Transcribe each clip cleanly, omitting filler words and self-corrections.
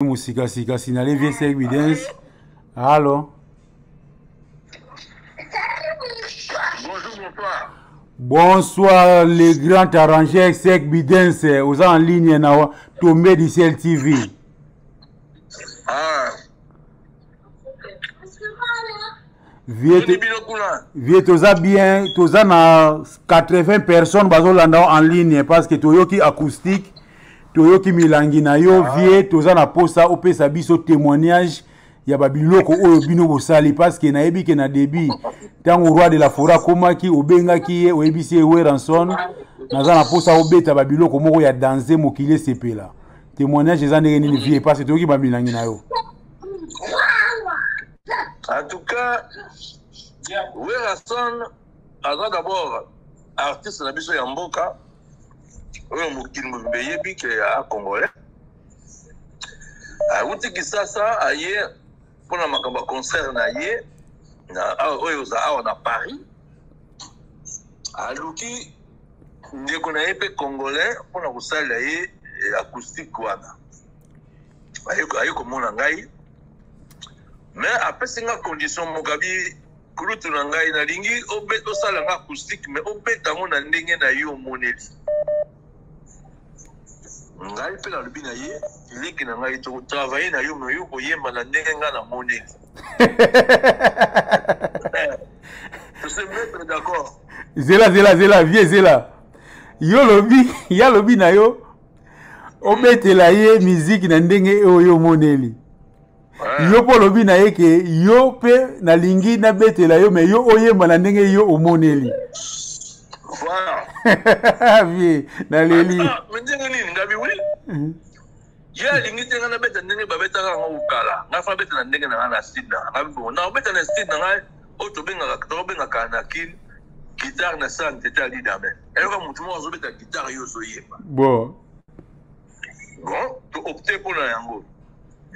Musikasika signale vie sec bidens. Allo. Bonjour, bonsoir. Bonsoir les grands arrangeurs sec bidens oza en ligne na Tombé du ciel TV. Ah. Vie toza bien, toza na 80 personnes bazolanda en ligne parce que toyoki acoustique, toyoki milangi na yo ah. Vie toza na posa opesa biso témoignage ya babiloko oyo bino bosali parce que nayebi ke na début ntango roi de la forêt akomaki obengaki ye oyebisi ye Werrason naza na posa obeta babiloko moko ya danse mokili esepela. Témoignage eza ndenge nini vie parce que toyoki bamilangi na yo. En tout cas, Werrason aza d'abord artiste na biso ya mboka oyo mokili mobimba eyebi ke a congolais awuti Kisasa aye mpona makambo ya concert na ye oyo oza awa na Paris aluki ndeko na ye mpe congolais mpona kosalela ye acoustique wana aye komona ngai mais apesi nga condition moko abi kulutu na ngai nalingi osala nga acoustique mais obeta yango na ndenge na yo omoneli ngai mpe nalobi na ye leki na ngai tokotravaille na yo me yo koyemba na ndenge ngai namoneli. To se mettre d'accord. Zela zela zela vie zela yo lobi ya lobi na yo obetela ye miziki na ndenge oyo omoneli yo mpo olobi na ye ke yo mpe nalingi nabetela yo me yo oyemba na ndenge yo omoneli. Voilà. Vie naleli. Ah, mais ndenge nini ngabi wi ye alingi te ngai nabeta ndenge babetaka yango kala ngai fa beta na ndenge na ngai na style na ngai bon na obeta na style na ngai oyo tobengaka tobengaka na kin guitare na sa nzete ya lidame eyoka motu moko azobeta guitare yo ozoyemba bon bon to opte mpona yango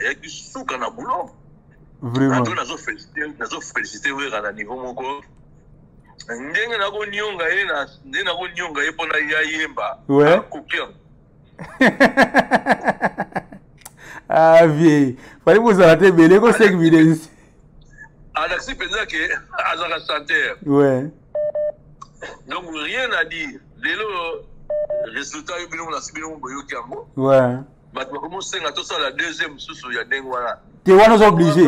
eyaki suka na boulot. Vraiment. Nazo félicité Wera na niveau moko ndenge nakonionga ye na ndenge nakonionga ye mpona ye ayemba akoki yango. Ah vie fali bozala te ebele ko sek videns alakisi mpenza ke azalaka chanteur. Ouais. Donc rien à dire lelo résultat yo bino nasi bino boyoki yango. Ouais. Bato bakomosenga tosala deuxième mosusu ya ndenge wana. Te wana oza obligé.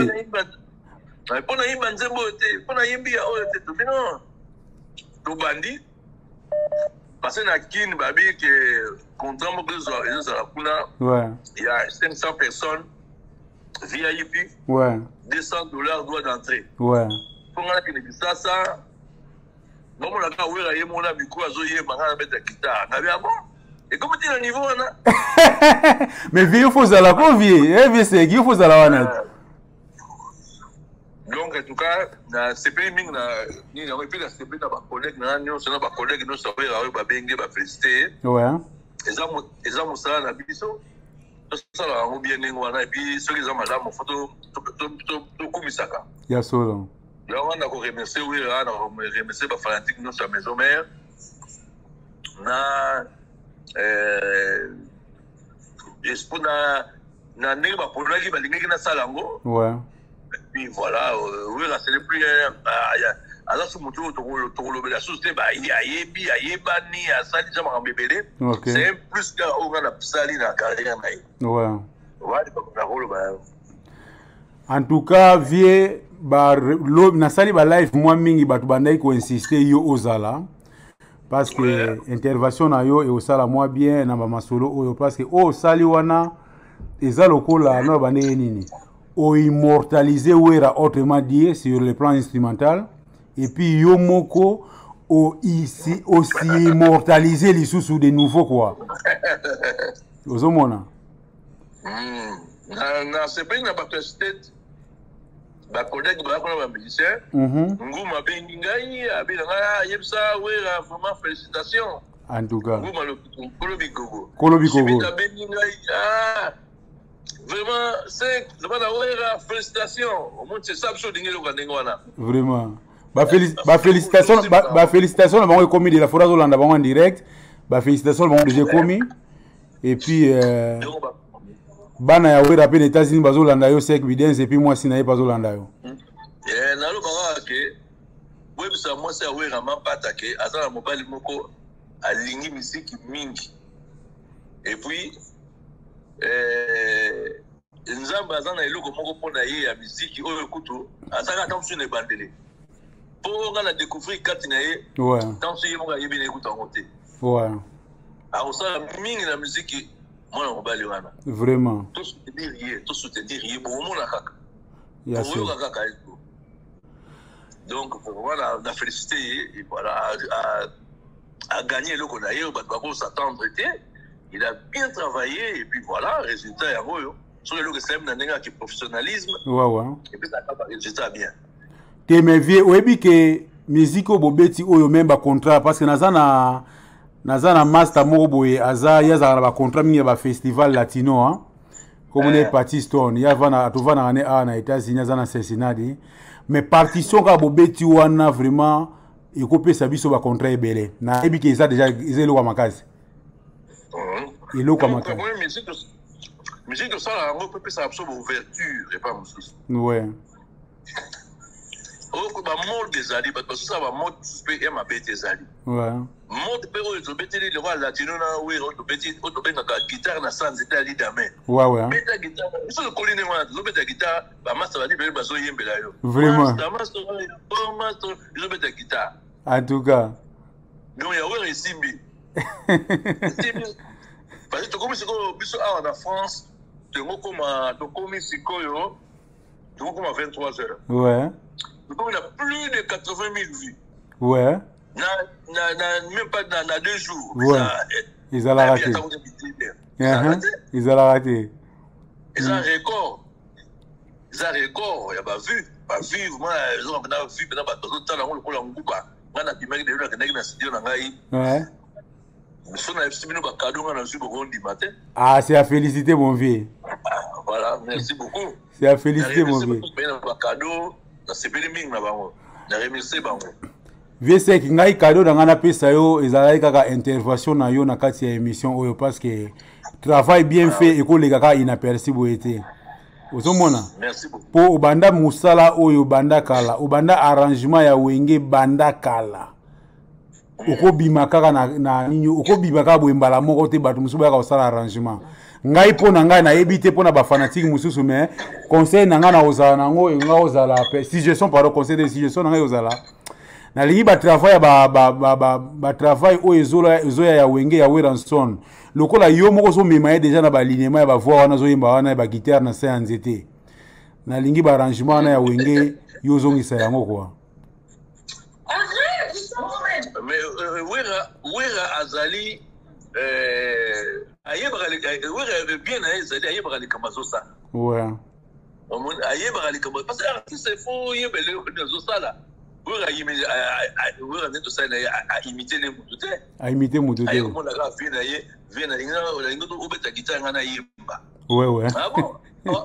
Mpo nayimba nzembo oyo te mpo nayimbi ya oyo te tobino tobandi parce na Kin babi ke contrat moko ezozala kuna ya 500 personnes VIP. Ouais. $200 droit d'entrée. Ouais. Mpo nga nakende Kisasa bamona kaka Wera ye mona micro azoyemba nga nabeta guitare ngabi ah bon ekomi ti na niveau wana. Mais vie yo fo ozala ko vie eh vie seki yo fo ozala wana. Donc en tout cas nasepeli mingi na nini yango epuis nasepeli na bacollègue na nga nyonso na bacollègue nyonso ya Wera oyo babenge bafélicité ye. Ouais. Eza mosala na biso tosala yango bien ndenge wana epuis soki eza malamu fo tokumisaka ya solo. Yango wana nakoremercie Wera, nakoremercie bafanatique nyonso ya Maison Mère na esprit na ndenge baponaki balingaki nasala yango. Ouais. Et puis voilà, Wera ce n'est plus aza su motu oyo tokolobela susu te ayebi ayebani asali ja makambo ebele. C'est un plus kaka oyo nga nasali na carrière na ye. Ouais. Wali nakoloba yango. En tout cas vie ba lo, nasali ba live mwa mingi bato bandaki koinsiste yo ozala parce que ouais. Intervention na yo eosala mwa bien na bamasolo oyo parce que oyo osali wana eza lokola na bandenge nini oimmortaliser Wera autrement dit sur le plan instrumental et puis yo moko aussi immortaliser lisusu de nouveau quoi ozomona. Nasepeli na bato ya state bacollègue baya kuna bamusicien Nguma abengi ngai abi na ngai ayebisa Wera vraiment félicitation. En tout cas Nguma Kolo Bigogo. Kolo Bigogo abengi ngai ah vraiment c'est vraiment na Wera félicitation omoni c'est ça biso olingi eloko ya ndenge wana. Vraiment bafélicitation bafélicitation na bango ekomi de la forêt azolanda bango en direct bafélicitation na bango déjà ekomi et puis Donc, Bana ya Wera mpe na États-Unis bazolanda yo, Sek Bidens, et puis mwasi na ye bazolanda yo. Eh, naloba kaka ke boyebisa mwasi ya Wera Mampata ke aza na mobali moko alingi miziki mingi, et puis eh, Nzambe aza na eloko moko mpo na ye ya miziki oyo kutu azalaka ata mosusu na ebandeli mpo nga na découvrir kati na ye. Ntango mosusu ye moko ayebi na ye kutu yango te. Akosala mingi na miziki, mwana mobali wana. Vraiment. Tosoutenir ye, tosoutenir ye, bokomona kaka, bokoyoka kaka. Donc vraiment na félicité ye, voilà, a gagné eloko na ye oyo bato bakos'attendre te. Il a bien travaillé et puis voilà, résultat yango oyo. Soki eloko esalemi na ndenge ya kiprofessionnalisme, epesaka barésultat bien. Te, mais vieux, oyebi ke musique oyo bobeti oyo, même bacontrat, parce que naza na master moko boye, aza, ye azalaka na bacontrat mingi ya bafestival latino, hein? Komona ye Pati Stone, ye tovandaka ne awa na États-Unis, aza na Cincinnati. Mais partition kaka bobeti wana, vraiment ekopesa biso bacontrat ebele. Nayebi ke eza déjà, eza eloko ya makasi, eloko ya makasi. Musique tosala yango mpe epesaka biso baouverture epa mosusu. Oyo bamode ezali, bato basosala bamode mosusu mpe ya mabe te ezali. Mode mpe oyo tobeteli lokwa latino na Wera, oyo tobeti, oyo tobengaka guitare na sa nzete ya lidame. Beta guitare, biso tokoli ndenge wana, tozobeta guitare, bamasta bali pele bazoyembela yo. Vraiment. Master, ezobeta guitare. En tout cas. Donc ya Wera esimbi, esimbi, parce que tokomi sikoyo, biso awa na France tongokoma, tokomi sikoyo, tokokoma 23 heures. Tokomi na plus de 80 000 vues. Na même pas na 2 jours. Ezalaka te, ezalaka te. Eza record, eza record ya bavue, bavue vraiment ezonga mpena vue mpena, bato bazotala yango lokola nguba. Ngai nabimaki lelo, nakendaki na studio na ngai, so nayebisi bino bacadeau ngai nazwi, bokondima te. Ah, c'est à féliciter, mon vieux. Voilà, merci beaucoup. C'est à féliciter, mon vieux. Na bacadeau, nasepeli mingi na bango, na remercie bango. Vieux Sek, ngai cadeau na ngai napesa yo ezalaki kaka intervention na yo na kati ya émission oyo, parce que travail bien fait ekoleka kaka inaperçu boye te, ozomona. Mpo obanda mosala oyo obanda kala, obanda arrangement ya Wenge banda kala. Okobima kaka na nini, okobima kaka boye mbala moko te. Bato mosusu bayaka kosala arrangement. Ngai mpo na ngai nayebi te mpo na bafanatike mosusu, mais conseil na ngai na kozala nango, nga kozala suggestion, pardon, conseil de suggestion na ngai kozala, nalingi batravail ya batravail oyo ezoya ya Wenge ya Werrason, lokola yo moko ozomema ye déjà na balinema ya bavoix wana, ozoyemba wana ya baguitare na se ya nzete, nalingi baarrangement wana ya Wenge, yo ozongisa yango kwa. Mais Wera azali ayebaka, Wera bien na ye ezali ayebaka likambo azosala. Ayebaka likambo, parce que artiste, il faut oyeba eloko nini azosala. Wera, Wera nde tosali na ye, aimite ne mutu te. Aimite mutu te. Aye komona kaka vie na ye, vie na nalingi obeta guitare, ngai nayemba. Ouais. Ah bon,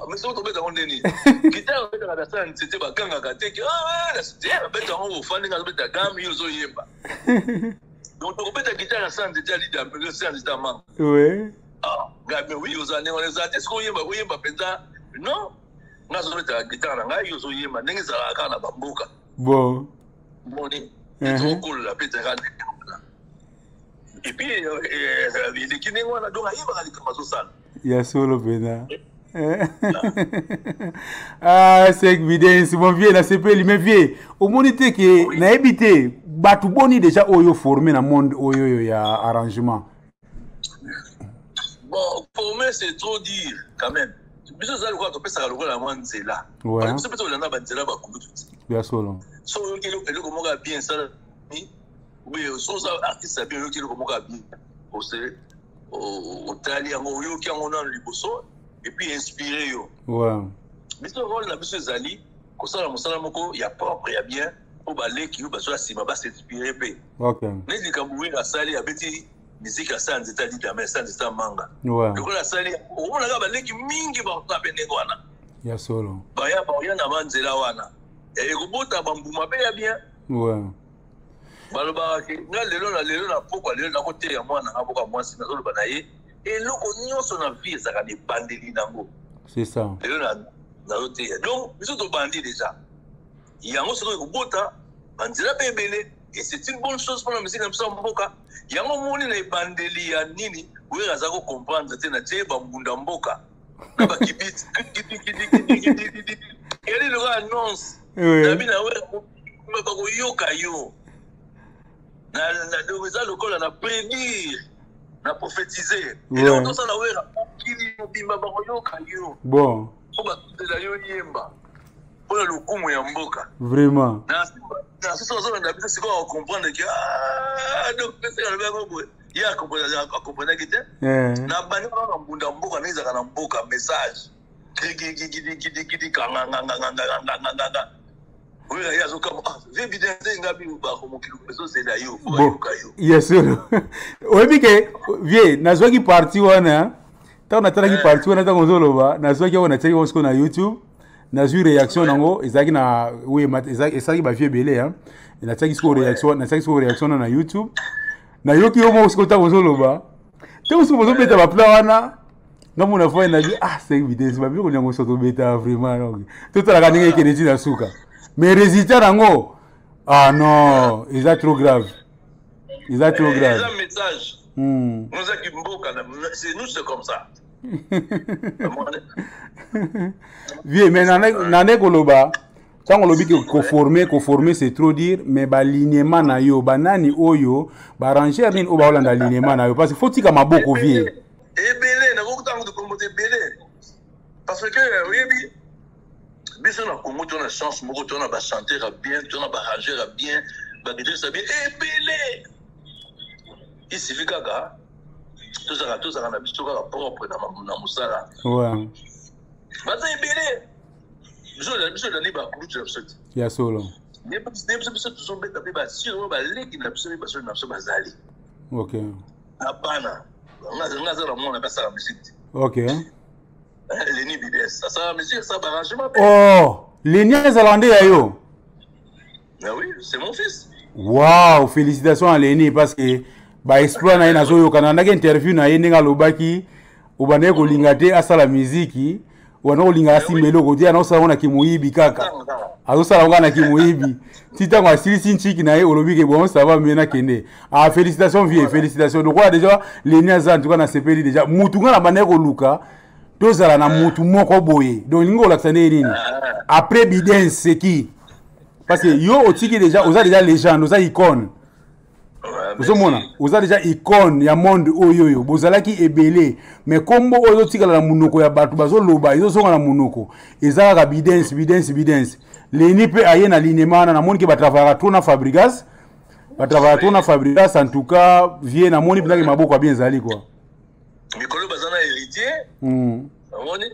mais soki tobeta yango ndeni, guitare obetaka na sala nzete, bakangaka te ke babeta yango, ofandi, ngai azobeta gamme, yo ozoyemba. Donc tokobeta guitare na sala nzete ya lida, sala nzete ya manga. Ngai, mais oui, ozala ndenge wana ezala te. Soki oyemba, oyemba mpenza non, ngai azobetaka guitare na ngai, yo ozoyemba, ndenge ezalaka kaka na bamboka. Moni tokolola mpe ezalaka ndenge wana, et puis eleki ndenge wana. Donc ayebaka likambo azosala. Ya solo mpenza. Ah, Sek Videns, mon vieux, nasepeli. Mais vieux, omoni te ke nayebi te bato boni déjà oyo formé na monde oyo oyo ya arrangement? Bon, former, c'est trop dire quand même. Biso eza lokola topesaka lokola mwa nzela. Biso mpe tolanda banzela bakulutu. Ya solo. So oyoki eloko moko ya bien esalami, so oza artiste ya bien, oyoki eloko moko ya bien, ose otali yango, oyoki yango nano liboso et puis inspiré yo. Biso rôle na biso ezali kosala mosala moko ya propre, ya bien, mpo baleki oyo bazwa nsima basinspire mpe. Neti likambo Wera asali, abeti miziki asala nzete ya lidame, asala nzete ya manga. Lokola asali, omonaka baleki mingi bakosala mpe ndenge wana. Ya solo. Baya baya na banzela wana, ekobota bambuma mpe ya bien. Balobaka ke nga lelo na lelo na pokwa lelo nakoteya mwana nga mboka mwasi, nazoloba na ye. Eloko nyonso na vie ezalaka na ebandeli nango. C'est ça. Lelo nazoteya. Donc biso tobandi déjà. Yango soki ekobota banzela mpe ebele, et c'est une bonne chose mpona musique na biso ya mboka. Yango moni na ebandeli ya nini Wera aza kocomprendre te, na tie bambunda mboka na bakibiti eli lokola annonce nabi na Wera bakoyoka yo, eza lokola na prédire, na prophétiser. Eloko tosala, Wera, mokili mobimba bakoyoka yo. Bon. Mpo batutela yo yemba mpona lokumu ya mboka. Vraiment. Na soso azolanda biso sikoyo, acomprendre ke donc pesaka yango boye, ye akomprenaki te. Na bandi kaka mbunda mboka ndenge ezalaka na mboka, message gigigigigigigi kanganganganganganganganga. Oyo ye azokama vie bidente ngabi bako mokili ezozela yo po bayoka yo. Ya solo, oyebi ke vie nazwaki parti wana, ntango natalaki parti wana, ntango ozoloba, nazwaki yango, natiaki yango sikoyo na YouTube, nazwi réaction nango, ezalaki na oui, esalaki bavie ebele. Natiaki sikoyo réaction, natiaki sikoyo réaction na YouTube, nayoki yo moko sikoyo ntango ozoloba, ntango sikoyo bozobeta baplan wana, nga mona foi nabi ah, c'est vitesse babiloko nyango so tobeta vraiment. Donc totalaka ndenge ekende ti na suka, mais résultat nango, ah non, eza trop grave, eza trop grave. Eza message. Nous mboka, c'est nous, c'est comme ça. Vie, mais nande koloba, ntango olobi ke koforme, koforme c'est trop dire, mais balignement na yo, banani oyo baarranger nini oyo baolanda alignement na yo? Parce que faut tika maboko, vie. Ebele, nakokutanga kutu kombo te, ebele, parce que oyebi biso na Congo to na chance moko, to na bachanteur ya bien, to na baarranger ya bien, baguitariste ya bien ebele. Il suffit kaka tozalaka na biso kaka propre na mosala. Baza ebele, biso ezali bakulutu na biso te. Ya solo. Biso tozobeta mpe basio oyo baleki na biso mpe basio na biso bazali. Na bana nga aza na mwana mpe asala musique te. Leni Bides asala musique, asala baarrangement mpe. Oh, Leni azalaka nde ya yo? Ah oui, c'est mon fils. Wow, félicitations à Leni, parce que baexploit na ye nazoyoka, nalandaki interview na ye ndenge alobaki obandaki kolinga te asala miziki, wana kolinga asimba eloko te, anaosala ngo na kimoyibi kaka, azosala ngo kaka na kimoyibi ti ntango asilisi ntiki na ye, olobi ke bon, ça va, mie nakende. Ah, félicitations vie, félicitations. Lokola déjà Leni aza, en tout cas nasepeli déjà. Mutu nga na bandaki koluka tozala na mutu moko boye, donc lingi kolakisa ndenge nini après Bidens c'est qui, parce que yo otiki déjà, oza déjà légende, oza icône. Ozomona, oza déjà icône ya monde oyo. Oyo bozalaki ebele, mais kombo oyo ezotikala na monoko ya bato, bazoloba, ezozonga na monoko, eza kaka Bidens, Bidens, Bidens. Leni mpe aye na linema wana, namoni ke batravayaka trop na Fabrigas, batravayaka trop na Fabrigas. En tout cas vie, namoni mpenzaki maboko ya bien ezali quoi. Mikolo baza na héritier. Omoni.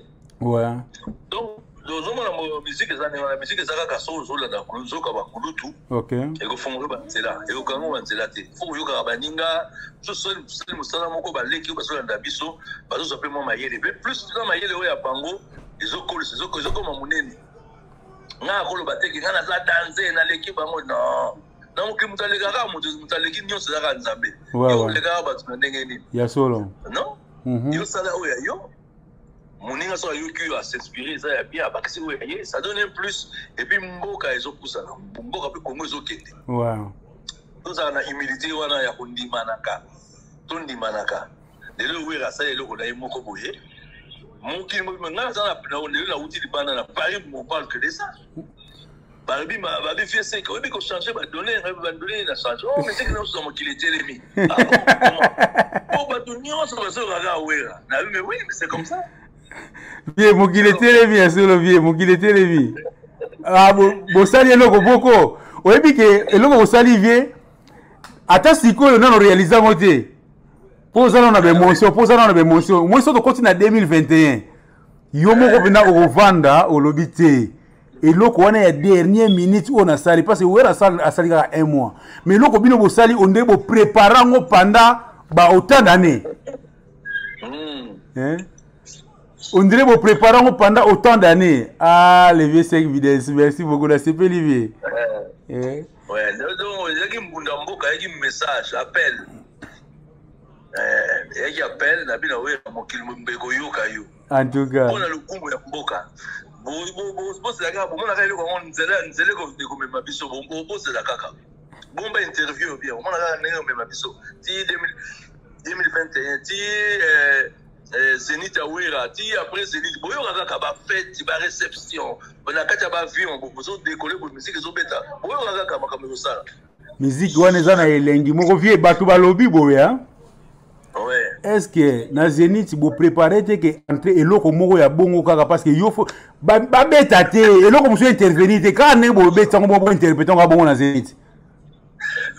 Donc ozomona musique eza ndenge wana, musique eza kaka so ozolanda ozoyoka bakulutu. Ekofongola banzela, ekokanga banzela te. Fo koyokaka baninga so sali mosala moko, baleki oyo bazolanda biso bazozwa mpe mwa mayele, mpe plus na mayele oyo ya bango ezokolisa, ezokoma monene. Nga akoloba teke nga naza danze, naleki bango, non. Na mokili moto alekaka moto, moto aleki nyonso ezaka Nzambe. Yo olekaka bato na ndenge nini? Ya solo. Non, yo sala oyo ya yo, moninga so ayoki oyo, asinspire, eza ya bien, abakisi oyo ya ye, ça donne un plus, et puis mboka ezopusana, mboka mpe Kongo ezokende. Tozala na humilité wana ya kondimanaka, tondimanaka. Lelo Wera asali eloko na ye moko boye, mokili mobimba. Ngai naza lelo nauti libanda na Paris, on parle que de ça. Balobi babi vie seke oyebi kochange badonne, badonne na change. Oh, mais seke nyonso na mokili etelemi po bato nyonso bazokaka Wera. Nabi mais oui, c'est comme ça. Vie, mokili etelemi ya solo, vie, mokili etelemi. Ah, bosali eloko moko, oyebi ke eloko bosali, vie, ata sikoyo nano réalise yango te, mpo oza nano na baémotion, mpo oza nano na baémotion. Moi so tokoti na 2021, yo moko mpenza okovanda, olobi te eloko wana ya dernière minute oyo nasali, parce que Wera asali kaka un mois, mais eloko bino bosali onde boprépare yango pendant ba autant d'années. Hein? On dirait boprépare yango pendant autant d'années. Ah, le vieux 5 vides, merci beaucoup, nasepeli vie. Eh. Ouais, donc ezalaki mbunda mboka, ayaki message, appel. Eyaki appel na bino, oyo mokili mobimba ekoyoka yo. En tout cas, mpona lokumu ya mboka, bozela kaka, bomonaka eloko yango, nzela nzela ekomema biso. Bozela kaka, bomba interview bien, omona kaka ndenge omema biso ti 2021, ti Zénith awera, ti après Zénith. Boyoka kaka bafête, baréception na kati ya baavion, bozodécoller boye, musique ezobeta. Boyoka kaka makambo ekosala. Musique wana eza na elengi moko, vieux. Bato balobi boye, hein? Ouais. Est ce que na Zénith bopréparé te ke entre eloko moko ya bongo kaka, parce que yo fo babeta te, eloko mosusu intervenir te, kaka ndenge bobeti yango moko, bointerpréter yango bongo na Zénith?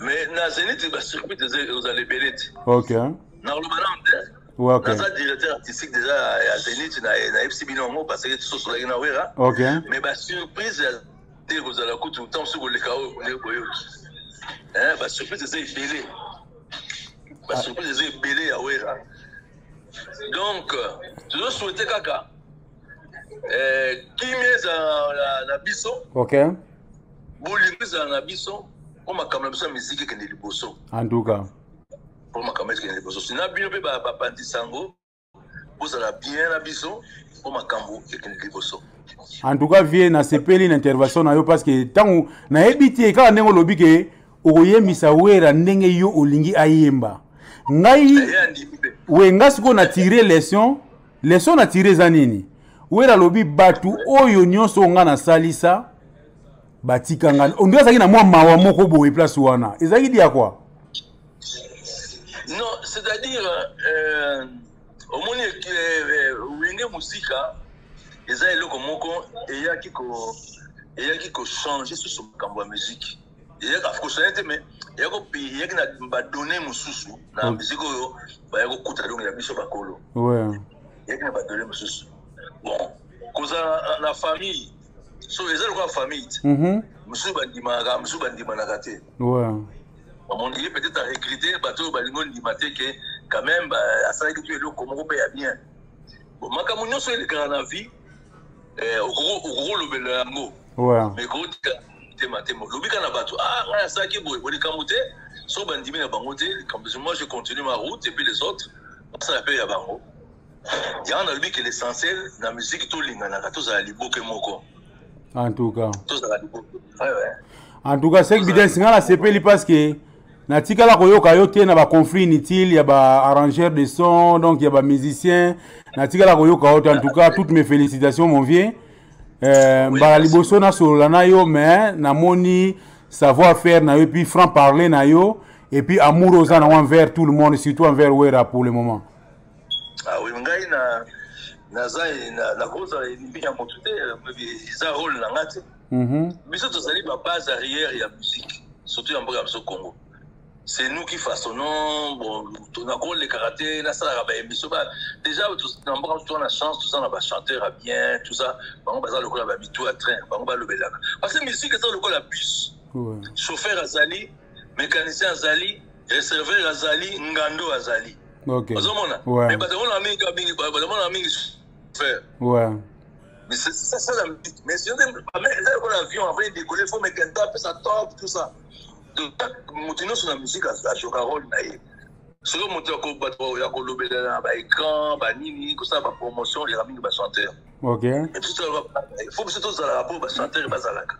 Mais na Zénith, bacircuit ezala ebele te. Nakoloba nano te. Naza directeur artistique déjà ya Zénith, nayebisi bino yango parce que tososolaki na Wera. Mais basurprise ya te kozala kutu ntango mosusu koleka oyo ndenge boyoki. Basurprise eza ebele, basurprise eza ebele ya Wera. Donc tozosouhaiter kaka kimia ezala na biso, bolingo ezala na biso, mpo makambo na biso ya miziki ekende liboso. En tout cas. Mpo makambo ekende liboso, sina bino mpe bapandisa yango, bozala bien na biso mpo makambo ekende liboso. En tout cas, vieux, nasepeli na intervention na yo, parce que ntango nayebi te kaka ndenge olobi ke okoyembisa Wera ndenge yo olingi ayemba. Ngai Ye andimi mpe. We nga sikoyo na tire leçon. Leçon na tire eza nini? Wera alobi bato oyo nyonso oyo nga nasalisa batika nga. Ondire azalaki na mwa mawa moko boye. Place wana ezalaki dia kwa Non, c'est-à-dire omoni, Wenge Musika eza eloko moko eyaki kochanger susu makambo ya musique. Eyaki kochanger te, mais eyaki na badonnées mosusu na musique oyo baya kokuta, donc ya biso bakolo. Eyaki na badonnées mosusu. Bon, kozala na famille, so eza lokola famille te. Mosusu bandimaka, mosusu bandimanaka te. Omoni, ye peut-être aregretter bato oyo balingi ondima te ke quand même asalaki tu eloko moko mpe ya bien. Bon, makambo nyonso elekaka na vie, okoki olobela yango, mais kotika tema te. Lobi kaka na bato: "Ah, ngai asalaki boye bo." Likambo te so bandimi na bango te, likambo. Moi, je continue ma route et puis les autres basala mpe ya bango. Yango nalobi ke l'essentiel na musique, tolinganaka, tozala liboke moko. En tout cas. Tozala liboke, ouais. En tout cas, Sek Bidens, nga nasepeli parce que natikala koyoka yo te na baconflit inutile ya baarrangeur de son, donc ya bamusicien. Natikala koyoka yo te. En tout cas, toutes mes félicitations, mon vieux. Mbala liboso nasolola na yo, mais namoni savoir faire na yo, puis franc parler na yo, et puis amour oza nango envers tout le monde, surtout envers Wera pour le moment. Ah oui, ngai na naza nakozala ennemi ya moto te, eza rôle na nga te. Biso tozali babase arrière ya musique, surtout ya mboka ya biso Congo. C'est nous qui façonnons. Bon, nakolekaka te, nasalaka baémission. Déjà na mboka biso toza na chance, toza na bachanteur ya bien, tout ça. Bango baza lokola bamitu ya train, bango balobelaka, parce que musique eza lokola bus. Chauffeur azali, mécanicien azali, receveur azali, ngando azali. Ozomona, mais bato bamona mingi mingi, bato bamona mingi chauffeur. Mais c'est ça, ça la musique. Mais sinon, eza lokola avion, avant de décoller, faut mécanicien apesa top, tout ça. Donc moto nyonso na musique ajoka rôle na ye. Soki moto bato ya kolobela na baécran, banini, kosala bapromotion, eleka mingi bachanteur. Faut biso tozalaka mpo bachanteur bazalaka.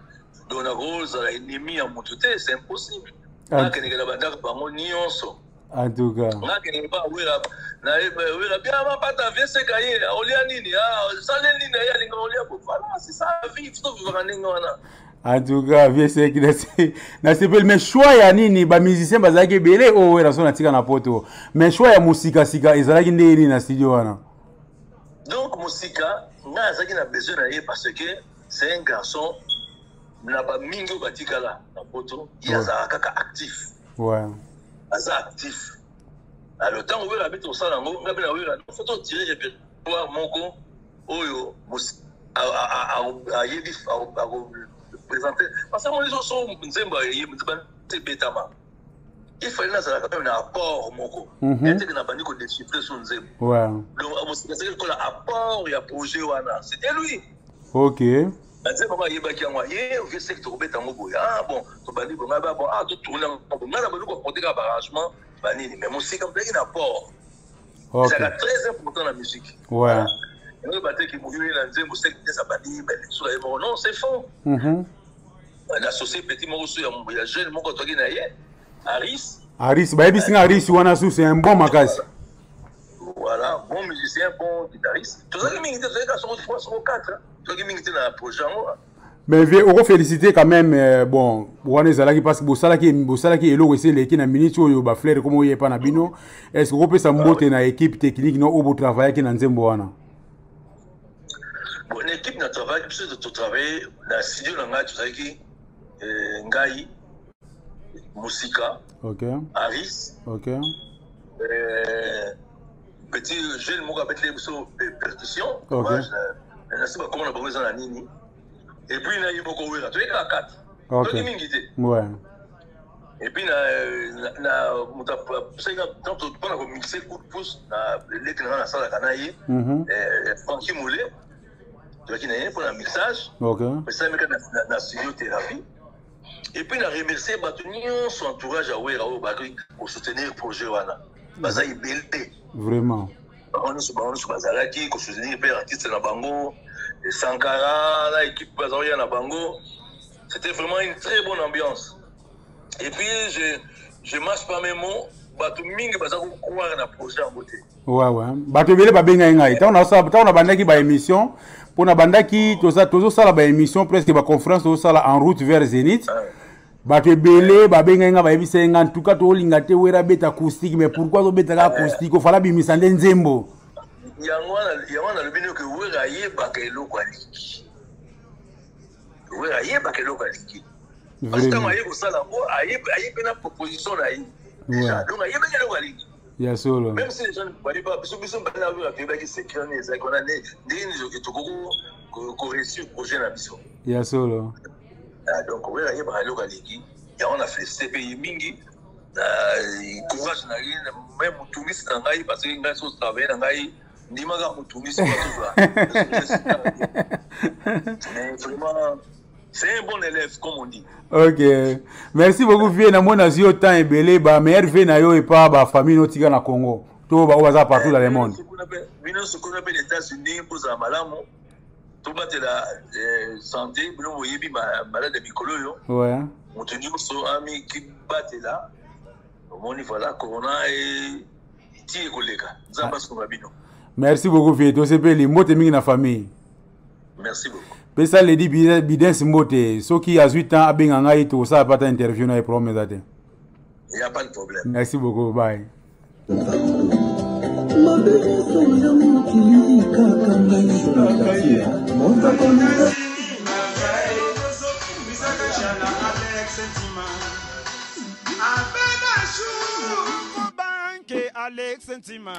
Donc nakozala ennemi ya moto te, c'est impossible. Nakendeke na bandako bango nyonso. En tout cas. Nakendeke pa Wera, Wera bien mapata, vieseka ye olia nini, sale nini, ye alinga olia. Voilà, c'est ça la vie, faut tovivaka ndenge wana. En tout cas, vieux Seki, nasepeli. Mais choix ya nini? Bamusicien bazalaki ebele oyo Wera so natika na poto, mais choix ya Mosikasika ezalaki ndenge nini na studio wana? Donc Mosika, ngai azalaki na besoin na ye parce que c'est un garçon na bamingi oyo batikala na poto, ye azalaka kaka actif. Aza actif. Alors ntango Wera abi tosala yango, ngai mpe na Wera, faut totire répertoire moko oyo ayebi akoprésente, parce que moni so nzembo ebetama, il fallait nazalaka même na apport moko eteke na bandi kodéchiffrer so nzembo. Donc Mosika azalaki lokola apport ya projet wana, c'était lui. Banzembo yango ayebaki yango, ye oveseki, tokobeta yango boye. Ah bon, tobandi bonga ba bon, ah, totourne yango bon. Ngai na bandi koapporter kaka baarrangement. Banini, mais mosika mozalaki na port. Ezalaka très important na musique. Ouais. Yango bateki moyoye na nzembo sekesa bandi balisuka ye moko. Non, c'est faux. Associé petit moko so ya jeune moko azwaki na ye, Aris. Aris, bayebisi nga Aris wana su c'est un bon makasi. Voilà, bon musicien, bon guitariste. Tozalaki mingi te, tozalaki soko 3, soko 4. Tozalaki mingi te na projet yango. Mais vieux, oko féliciter quand même bon wana ezalaki parce que bosalaki bosalaki eloko esi eleki na minute oyo ba fleur comme oyepa na bino. Est-ce que okopesa mbote na équipe technique no oyo botravaillaki na nzembo wana? Bon, na équipe na travaillaki, biso totravaille na studio na ngai, tozalaki ngai, Mosika, Aris, petit jeune moko abeteli biso percussion, nasi bakoma na bango eza na nini, et puis na ye moko Wera, toyeki kaka 4, toyeki mingi te. Et puis na moto asalika mpona komixe coup de pouce na leki na nga nasalaka na ye, Franki Moule, toyaki na ye mpona mixage. Esalamika na studio thérapie. Et puis na remercier bato nyonso, entourage ya Wera oyo bakoki kosoutenir projet wana, baza ebele. Vraiment. Bango nyonso bazalaki kosoutenir mpe artiste na bango Sankara na équipe baza na bango. C'était vraiment une très bonne ambiance. Et puis je mâche pas mes mots, bato mingi baza kocroire na projet yango te. Ouais, bato ebele babengai ngai ntango nabandaki baémission, mpo nabandaki tozosala baémission, presque baconférence tozosala en route vers Zénith. Bato ebele babengai ngai, bayebisa ye ngai: en tout cas tolinga te Wera beta acoustique. Mais pourquoi tobetaka acoustique? Ofala bimisa nde nzembo. Yango wana nalobi noke Wera ayebaka eloko alingi. Wera ayebaka eloko alingi parce que ntango aye kosala yango, aye mpe na proposition na ye déjà, donc ayebaki eloko alingi. Ya solo. Même si les gens ne voyaient pas, biso bana oyo toyebaki secret nini ezalaki wana, ndenge nini tokoki koréussir projet na biso. Ya solo. Donc Wera ayebaka eloko alingi. Yango na félicité mpe ye mingi na courage na ye, même motungisi na ngai, parce que ngai so travaille na ngai, ndimaka motungisi batozwa. Mais vraiment, c'est un bon élève, comme on dit. Ok, merci beaucoup, vieux. Namoni nazwi yo temps ebele. Bameilleurs vœux na yo epa bafamille notika na Congo to baoyo baza partout dans le monde. Bino sokona mpe na États-Unis, mpozala malamu, tobatela santé. Bino boyebi malade ya mikolo oyo. Moto nyonso amikibatela. Omoni, voilà, corona ti ekoleka. Nzambe asunga bino. Merci beaucoup, vieux. Tosepeli. Mbote mingi na famille. Merci beaucoup. Pesa Ledi Bidens mbote. Soki azwi temps, abenga ngai, tokosala pata interview na ye, problème eza te. Y a pas de problème. Merci beaucoup, bye. Mabe nyonso ya mokili, kaka ngai moto akonika. Banke Alex Ntima.